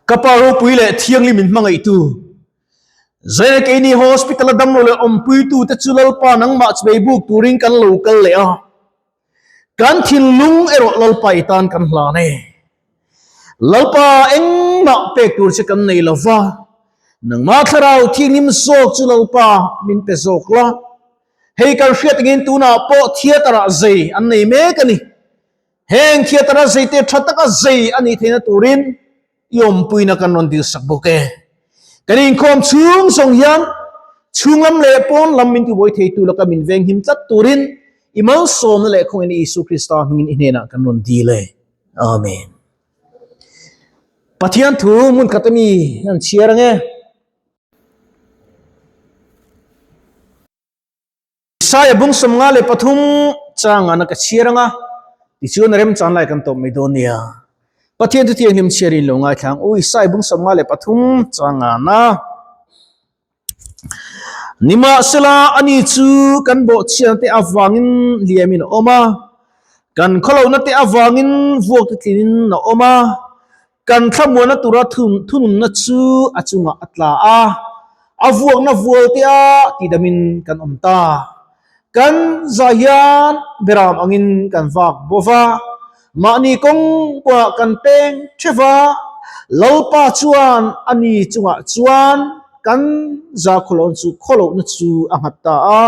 Ka pa ropui leh thianghlim in hmangaihtu, Zaina keini hospital a damlo leh awmpuitute chu Lalpa nangmah chubei buk turin kan lo kal leh a, kan thinlung erawh Lalpa i tan kan hlan e. Lalpa engmah pek tur che kan nei lo va, nangmah thlarau thianghlim zawk chu Lalpa min pe zawk la. Hei kan hriat angin tunah pawh theatre ah zei an nei mek a ni. Heng theatre a zeite tha taka zei a nih theihna turin i awmpuina kan rawn dilsak bawk e. Kan inkhawm chhung zawng hian chhunglam leh pawn lam min tibuai theitu laka min venghim tlat turin i malsawmna leh khawngin Isu Krista hmingin i hnenah kan rawn dil e. Amen. Pathian thu hmun khat ami an chhiar ange. Isaiah bung 53 changana ka chhiar anga tichuan remchan lai kan tawp mai dawn nia. Pathian chu thianghlim chhiarin lo ngaithlang u Isaiah bung 53 changana Nimahsela ani chu kan bawhchhiatna te avangin hliamin a awm a, kan khawlohna te avangin vuak te tlinin a awm a, Kan thlamuanna tura thununna chu a chungah a tla a, a vuakna vual te a tidamin kan awm ta. Kan zah hian beram angin kan vak bawk va, mahni kawng kawngah kan peng theuh va, Lalpa chuan a ni chungah chuan kan zakhawlawm chu khawlohna chu a nghat ta a.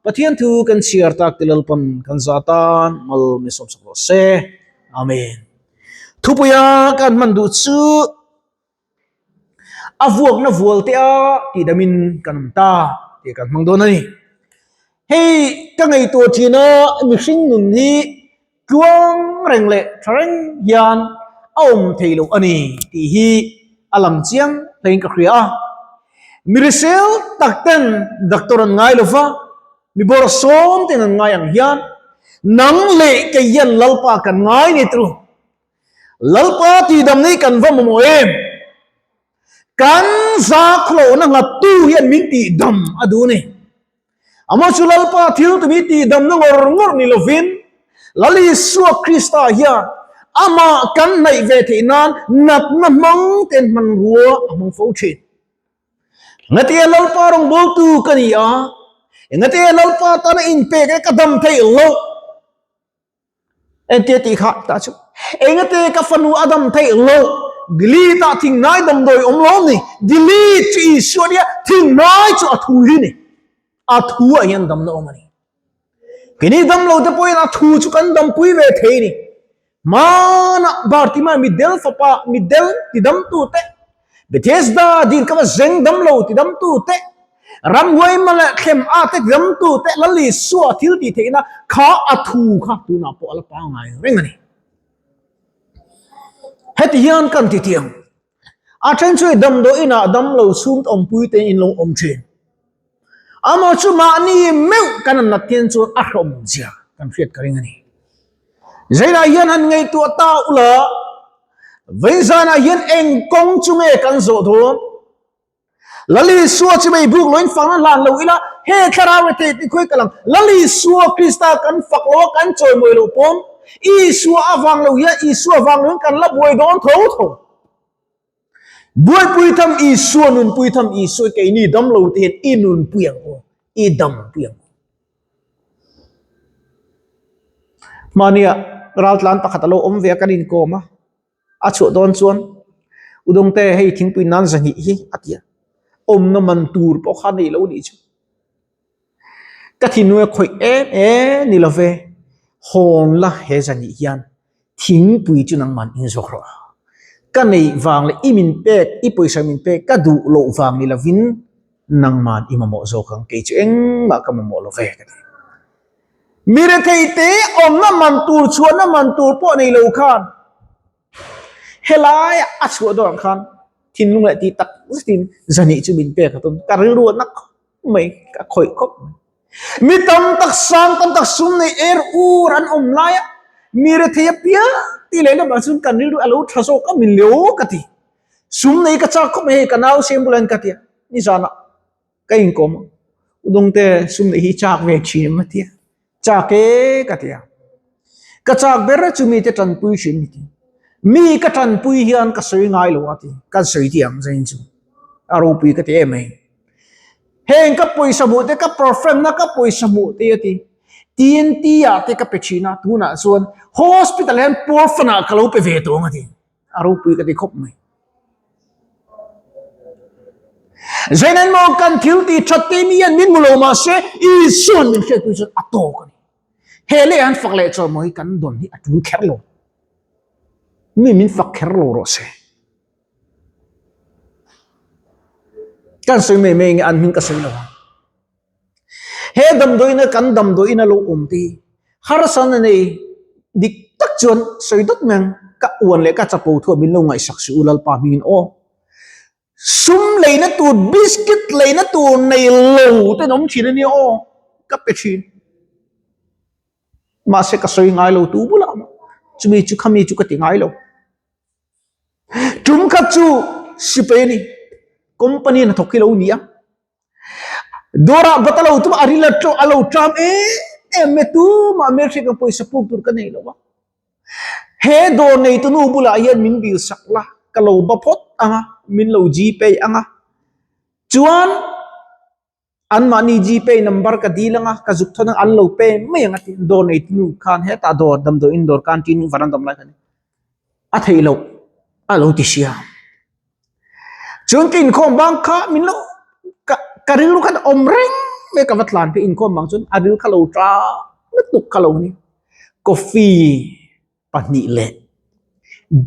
Pathian thu kan chhiar tak ti Lalpan kan za tan mal min sawmsak rawh se. Amen. Thupuia kan hman duh chu a vuakna vual te a tihdamin kan awm ta tih kan hmang dawn a ni. Hei ka ngaihtuah thin a mihring nun hi tluang reng leh tha reng hian a awm thei loh a ni tih hi a lang chiang hlein ka hria a. Mirisel tak ten doctor an ngai lo va. Mi bawr sawm ten an ngai ang hian nang leh kei hian Lalpa kan ngai ni tru. Lalpa tidam nei kan va mamawh em? Kan zakhawlona nghattu hian min tihdam a duh ni. Amah chu Lalpa thil tumi tihdamna ngawr ngawr ni lovin Lal Isua Krista hian amah kan hnaih ve theih nan natna hmang ten hmanrua a hmang fo thin. Engati Lalpa rawngbawltu ka ni a, engati Lalpa tana inpek e ka dam theih loh. Entia tih kha tah chu engati ka fanu a dam theih loh. Delete ah thingnai damdawi awm lo ni. Delete chu Isua nia thingnai chu a thu hi ni. A thu ah hian damna awm a ni. Kini dam lo te pawhin a thu chu kan dampui ve thei ni. Hmana Bartima mitdel fapa mitdel tidamtu te, Bethesda dil kama zeng dam lo tidamtu te, ramhuai mala thlem a te tidamtu te, Lal Isua thil tih theihna kha a thu kha tunah pawh a la pangngai reng a ni. Heti hian kan ti tiang. A then chu i damdawi inah dam lo chhung awmpui te in lo awm thin. Amaw chu mahni meuh kan an nat hian chuan a hlawm zia kan hriat ka ring a ni. Zainah hian han ngaihtuah ta ula, Veizanah hian eng kawng chu nge kan zawh dawn? Lal Isua chu mei buk loin fakna hlan lo ila, he thlarau rethei tih khawi ka lang. Lal Isua Krista kan fak lo a, kan chawimawi loh pawn, Isua avang lo hian Isua avang loin kan la buai dawn tho tho. Buaipui tham Isua, nunpui tham Isua, keini dam lo te hian i nunpui ang u, i dampui ang u. Hmania raltlan pakhat a lo awm ve a, kan inkawm a. A chhuah dawn chuan Udawngte hei thingpui nan zahnih hi a ti a, awmna man tur pawh kha nei lo nih chu. Ka thinlung a khawih em em ni lo ve, hawn la he zahnih hian thingpui chu nangman in zawk rawh. Ka neih vang leh i min pek, i pawisa min pek ka duh loh vang ni lovin nangman i mamawh zawk ang, kei chu engmah ka mamawh lo ve ka ti. Mi retheite awmna man tur chhuahna man tur pawh nei lo khan helai a chhuah dawn khan thinlung leh tih tak zetin zani chu min pek a tum. Ka rilru a na khawp mai, ka khawih khawp mai. Mi tam tak sang tam tak sum nei er ur an awm laia mi rethei apiang tih leh lamah chuan kan rilru a lo tha zawk a min leo ka ti. Sum nei ka chak khawp mai hei ka nau siam bulah hian ka ti a, nizanah Ka inkawm a, Udawngte sum neih hi chak ve thin a ti a, chak e ka ti a. Ka chak ber chu mite tanpui thin ni ti. Mi ka tanpui hian ka sawi ngai lo a ti. Kan sawi tih ang zain chu a ropui ka ti em mai. Heng ka pawisa hmuh te, ka perform na ka pawisa hmuh te a ti. TNT ah te ka pe thin a, tunah chuan hospital hian poor fund ah ka lo pe ve tawh ang a ti. A ropui ka ti khawp mai. Zain maw kan thil tih that te mi hian min hmu lo mahse Isua'n min hriatpui chuan a tawk a ni. He leh an fak leh chaw maw hi kan dawn hi a tul kher lo. Mi min fak kher lo rawh se. Kan sawi mai mai nge an hming ka sawi lo ang. He damdawiina kan damdawiina lo awm te hi harsatna nei dik tak chuan sawi dawt mai ang ka uan leh ka chapo thu ah min lo ngaihsak suh u Lalpa hmingin aw. Sum leina tur biscuit leina tur nei lo ten awm thin a nia aw ka pe thin. Mahse ka sawi ngai lo tu bulah mah chumi chu khami chu ka ti ngai lo. Tum khat chu sipai a ni company hna thawk hi lo ni a. Dawrah bat a lo tum a, a ril a lo ṭam em em mai tumah hmelhriat ang pawisa puk tur ka nei lo a. He dawr neitu nu bulah hian min dil sak la, ka lo ba phawt ang a, min lo gpay ang a. Chuan anmahni gpay number ka dil ang a, ka zuk thawn ang a, an lo pay mai ang a ti. Dawr neitu nu khan hetah dawr damdawiin dawr canteen varandam lai kha a ni. A theih loh a lo ti sia. Chuan ka inkhawm bang kha min lo ka ka rilru khan awm reng mai ka va tlan phei inkhawm bang chuan a ril kha lo ta lutuk kha lo ni. Coffee pahnih leh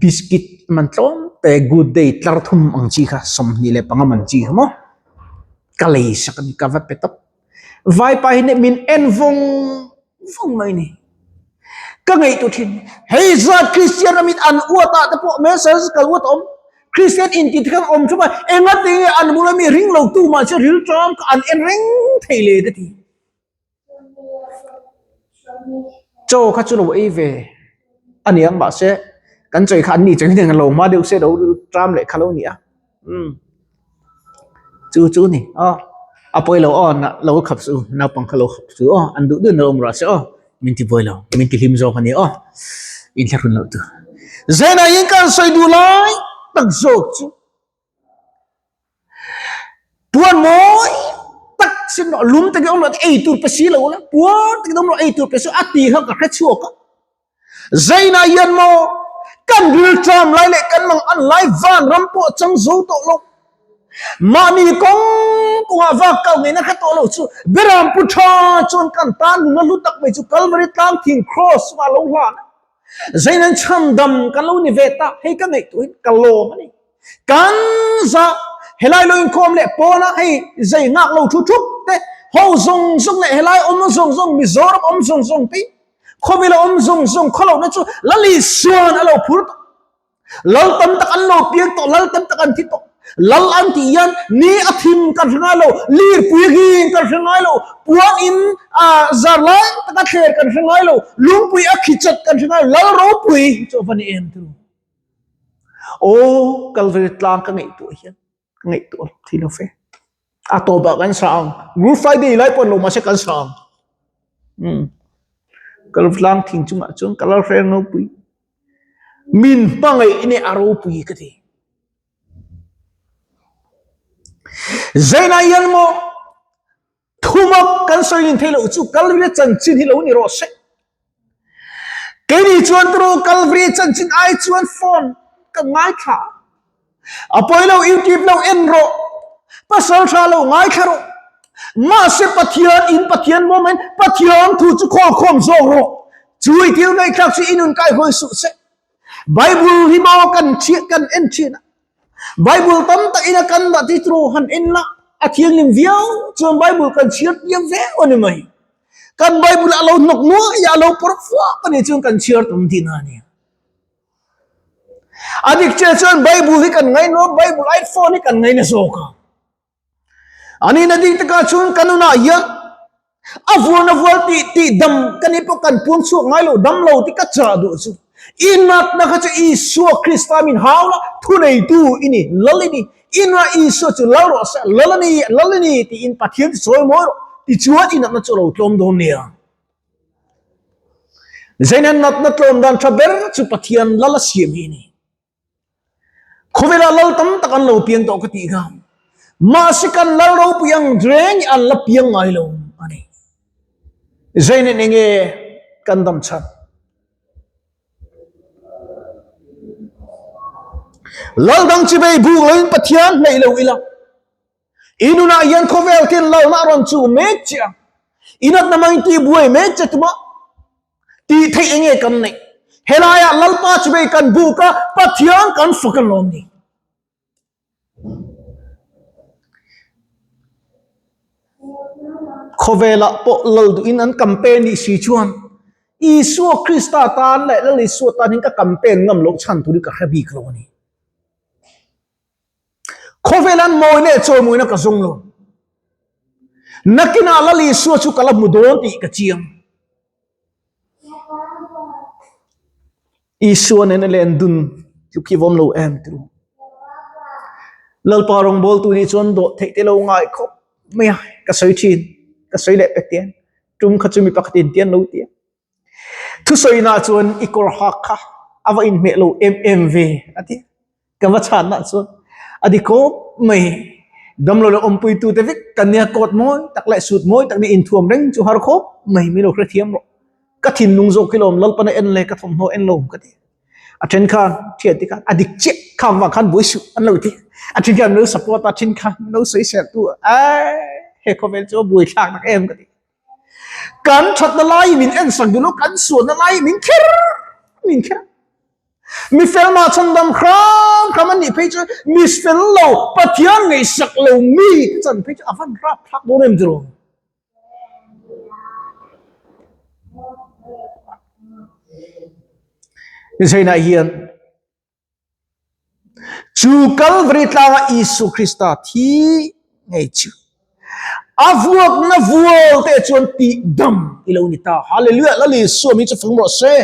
biscuit man tlawm te good day tlar thum ang chi kha 25 man chi kha maw ka lei sak a ni ka va pe tawp. Vaipa hi min en vawng vawng mai ni. Ka ngaihtuah thin, hei zat Kristian ramin an uat ah te pawh message kal uat a awm. Kristian inti te khan awm thup a, engati nge an bula mi ring lo tu mah chu rilṭam kha an en reng thei le ka ti. Chaw kha chu lo ei ve a ni ang mahse kan chawi kha an ni chawi nen lo hma deuh se lo ṭam leh kha lo ni a. Umm chu chu ni aw a pawi lo aw na lo khap suh u naupang kha lo khap suh aw an duh duh in lo awm rawh se aw min ti buai lo min ti hlim zawk a ni aw inthlahrun loh tur Zainah hian ka han sawi duh lai tak zawk chu puan mawi tak sin rawh lum takin awm rawh ei tur pe si lo la puan takin awm rawh ei tur pe si a tih kha ka hre chhuak a. Zainah hian maw kan rilṭam lai leh kan mang an lai vanram pawh a chang zo tawh lo. Mahni kawng kawngah vak kal ngeina kha tawh lo chu Beram pu ṭha chuan kan tan nuna hlu tak mai chu Kalvari tlang thing cross chungah a lo hlan a. Zain an chhandam kan lo ni ve ta, hei ka ngaihtuahin ka lawm a ni. Kan za helai lo inkhawm leh pawnah hei zai nghak lo thu thup te ho zawng zawng leh helai awm zawng zawng Mizoram awm zawng zawng te Khawvel a awm zawng zawng khaw lohna chu Lal Isuan a lo phur tawh. Lal tam tak an lo piang tawh, lal tam tak an thi tawh. Lal an tih hian ni a thim kan hre ngai lo, lirpui a ngin kan hre ngai lo, puan in a zar lai taka thler kan hre ngai lo, lungpui a khi chat kan hre ngai lo, lal ropui chu a va ni em tiro. Aw, Kalvari tlang ka ngaihtuah hian ka ngaihtuah thei lo fe. A tawpah kan sa ang. Good Friday lai pawh lo mahse kan sa ang. Hmm. Kalvlang thing chungah chuan ka lal hreng ropui. Min hmangaih ne a ropui ka ti. Zaina hian maw Thumak kan sawi nin thei loh chu Kalvary chanchin hi lo ni rawh se. Keini chuan turu Kalvary chanchin ai chuan phone ka ngaithla a. A pawi lo YouTube lo en rawh, pasal tha lo ngaithla rawh. Mahse Pathian in Pathian moment Pathian thu chu khawl khawm zawk rawh. Chu i thil ngaihthlak chu i nun kai hawi suh se. Bible hi maw kan chhiah kan en thin a. Bible tam tak ina kan dah ti tru han en la a thianghlim viau chuan Bible kan chhiar piang viau a ni mai. Kan Bible a lo hnawk nuai a, a lo pawr fuak a ni chuan kan chhiar tam tihna a ni. A dik che chuan Bible hi kan ngaina a, Bible ai phone hi kan ngaina zawk a. Ani na ding taka chuan kan nunah hian a vuan a vual tih tih dam kan i pawh kan puang chhuak ngai lo dam lo tih ka chah duh chu i natna kha chu Isua Krista min hau la thuneitu i ni lal i ni inah Isua chu lal rawh se lal a ni lal a ni tiin Pathian chu sawi mawi rawh tichuan i natna chu a lo tlawm dawn nia. Zeinan natna tlawm dan tha ber chu Pathian lal a siam hi a ni. Khawvelah lal tam tak an lo piang tawh ka tih kha. Mahse kan lal ropui ang reng hi an la piang ngai lo a ni. Zainen enge kan dam chhan? Lal dang chi bei buk loin Pathian hnaih lo ila. I nunah hian khawvel khin lalna a rawn chu mek che a. I natna hmangin tih buai mek che tumah tih theih enge kan neih? Helaiah Lalpa chu bei kan buk a, Pathian kan fak a lawm ni. Khawvelah pawh lal duhin an campaign nih si chuan Isua Krista tan leh Lal Isua tan hian ka campaign ngam loh chhan tur hi ka hre bik lo a ni. Khawvel an mawi leh chawimawina ka zawng lo. Nakinah Lal Isua chu ka la hmu dawn tih ka chiang. Isua nena len dun tluk hi vawm lo em tru. Lalpa rawngbawltu nih chuan dawh theih te lo ngai khawp mai a, ka sawi thin, ka sawi leh pek tiang. Tum kha chu mi pakhatin tian lo tia. Thusawina chuan i kawr hak kha a va inhmeh lo em em ve a ti. Ka va chhanna chuan a di khawp mai. Damlo leh awmpuitute vek kan nia coat mawi tak leh suit mawi tak nih inthuam reng chu har khawp mai min lo hrethiam rawh. Ka thinlung zawk hi lawm Lalpana en le ka thawmhnaw en lo ka ti. A then khan thian te khan a dik chiah khang vang khan buai suh an lo ti. A then khan min lo support a, a then khan min lo sawisel tu a he khawvel chu a buai thlak tak em ka ti. Kan thatna lai min en sak duh lo, kan sualna lai min kher min kher. Mi fel mah chhandam hram hram an nih phei chu mi fel lo, Pathian ngaihsak lo mi te chan phei chu a van rap thlak dawn em tiraw? Zainah hian Chu Kalvari tlanga Isu Krista thi ngei chu a vuakna vual te chuan tih dam i lo ni ta. Hallelujah! Lal Isua mi chu fang rawh se.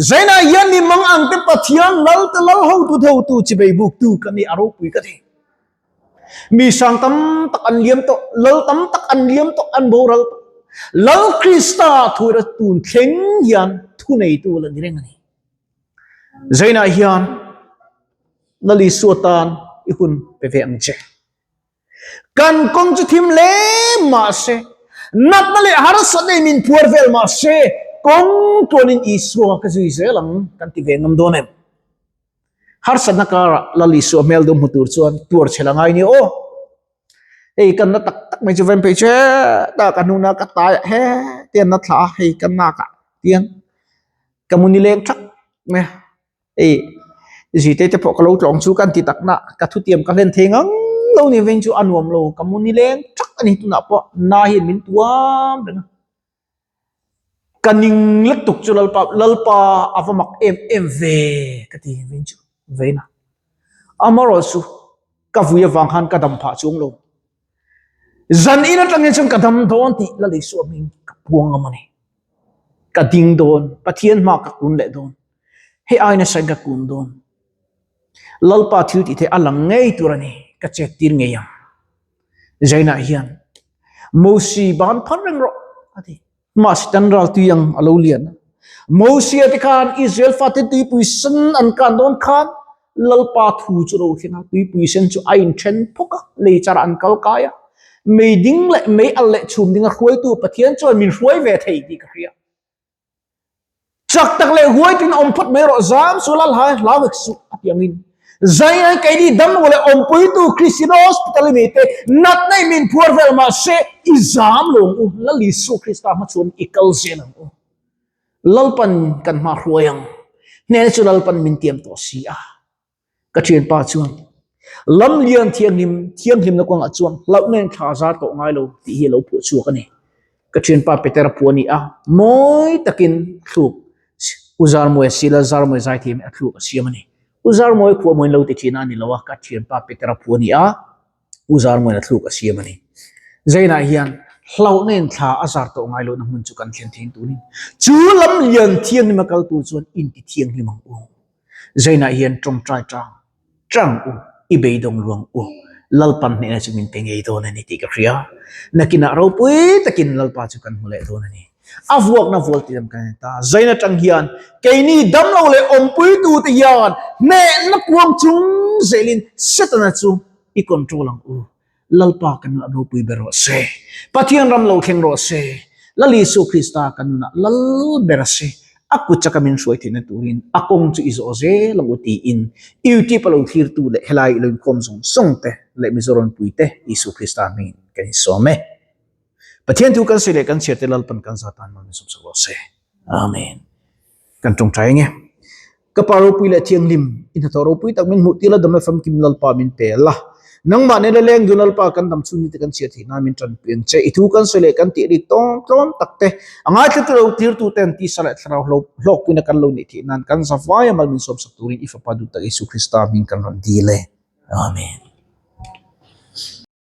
Zainah hian mi mang ang te Pathian lal te lal hotu te hotu chibei buktu kan ni a ropui ka ti. Mi sang tam tak an liam tawh, lal tam tak an liam tawh, an boral tawh. Lal Krista thuira tun thleng hian thuneitu la ni reng a ni. Zainah hian Lal Isua tan i hun pe ve ang che. Kan kawng chu thim hle mah se, natna leh harsatna in min phuar vel mah se, kawng tluanin Isua ka zui zel ang kan ti ve ngam dawn em? Harsatna karah Lal Isua hmel dum hmu tur chuan tuar chhel a ngai nia aw. Hei kan na tak tak mai chu vem phei che ta ka hnuna ka tai ah he tian na thla a hei ka nak ah tian ka mu nileng thak mai a hei zite te pawh ka lo tlawng chu kan ti tak na ka thutiam ka hlen thei ngang lo ni veng chu a nuam lo ka mu nileng thak a ni tunah pawh na hian min tuam reng a ka ning lutuk chu lalpa lalpa a va mak em em ve ka ti veng chu veina amaherawhchu ka vui avang khan ka dam phah chuang lo zan in atangin chuan ka dam dawn tih la lei suah hming ka puang ngam a ni ka ding dawn Pathian hma ka kun leh dawn hei ai nasa in ka kun dawn Lalpa thil tih theih a lang ngei tur a ni ka chet tir ngei ang Zainah hian Mosi ban phar reng rawh a ti. Mahse tan ral tui ang a lo lian a. Mosia te khan Israel fate tuipui sen an kan dawn khan Lalpa thu chu lo thleng a, tuipui sen chu a inthen phawk a, lei charah an kal kai a. Mei ding leh mei al leh chhum dinga hruaitu Pathian chuan min hruai ve thei tih ka hria. Chak tak leh huai tin awm phawt mai rawh, zam suh la hla hlau vek suh a ti angin. Zaingai keini dam lo leh awmpuitu Christian Hospital i mite natna i min phuar vel mahse i zam lo ang u, Lal Isu Krista hmachhuan i kal zel ang u. Lalpan kan hma hruai ang, hnehna chu Lalpan min tiam tawh si a. Ka thianpa chuan, Lamlian thianghlim, thianghlimna kawngah chuan hlauhna in thla zar tawh ngai lo tih hi a lo phuah chhuak a ni. Ka thianpa Petera phuah a ni a, mawi takin thluk U Zarmawia sila Zarmawia zaithiam hi a thluk a siam a ni. U Zarmawia phuah mawiin lo ti thin a ni lo a, ka thianpa Petera phuah a ni a, U Zarmawia a thluk a siam a ni. Zainah hian hlauhna in thla a zar tawh ngai lohna hmun chu kan thlen thei turin chu lamlian thianghlim a kal tur chuan inti thianghlim ang u. Zainah hian tawngtai tang tang u, i beidawng luang u, Lalpan hnehna chu min pe ngei dawn a ni tih ka hria. Nakinah ropui takin Lalpa chu kan hmu leh dawn a ni. A vuakna vual tih lam kan en ta. Zain atang hian keini damlo leh awmpuitute hian hnehna puang chung zelin Setana chu i control ang u. Lalpa kan nunah ropui ber rawh se. Pathian ram lo thleng rawh se. Lal Isu Krista kan nunah lal ber a si. A kut chaka min hruai theihna turin a kawng chu i zawh zel ang u tiin YouTube a lo thlirtu leh helai i lo inkhawm zawng zawng te leh Mizoram puite Isu Krista hmingin kan insawm e. Pathian thu kan sawi leh kan chhiar te Lalpan kan za tan mal min sawmsak rawh se. Amen. Kan tawngtai ange. Ka pa ropui leh thianghlim, i hnathawh ropui tak min hmuh tir la dam e famkim Lalpa min pe la. Nangmah nena leng dun Lalpa kan dam chhung ni te kan chhiar theih nan min tanpui ang che. I thu kan sawi leh kan tih rik tawng tlawm tak te, a ngaithla tu lo tirtu ten tisa leh thlarau hlawkpuina kan lo neih theih nan kan za vaia mal min sawmsak turin i Fapa duh tak Isu Krista hming kan rawn dil e. Amen.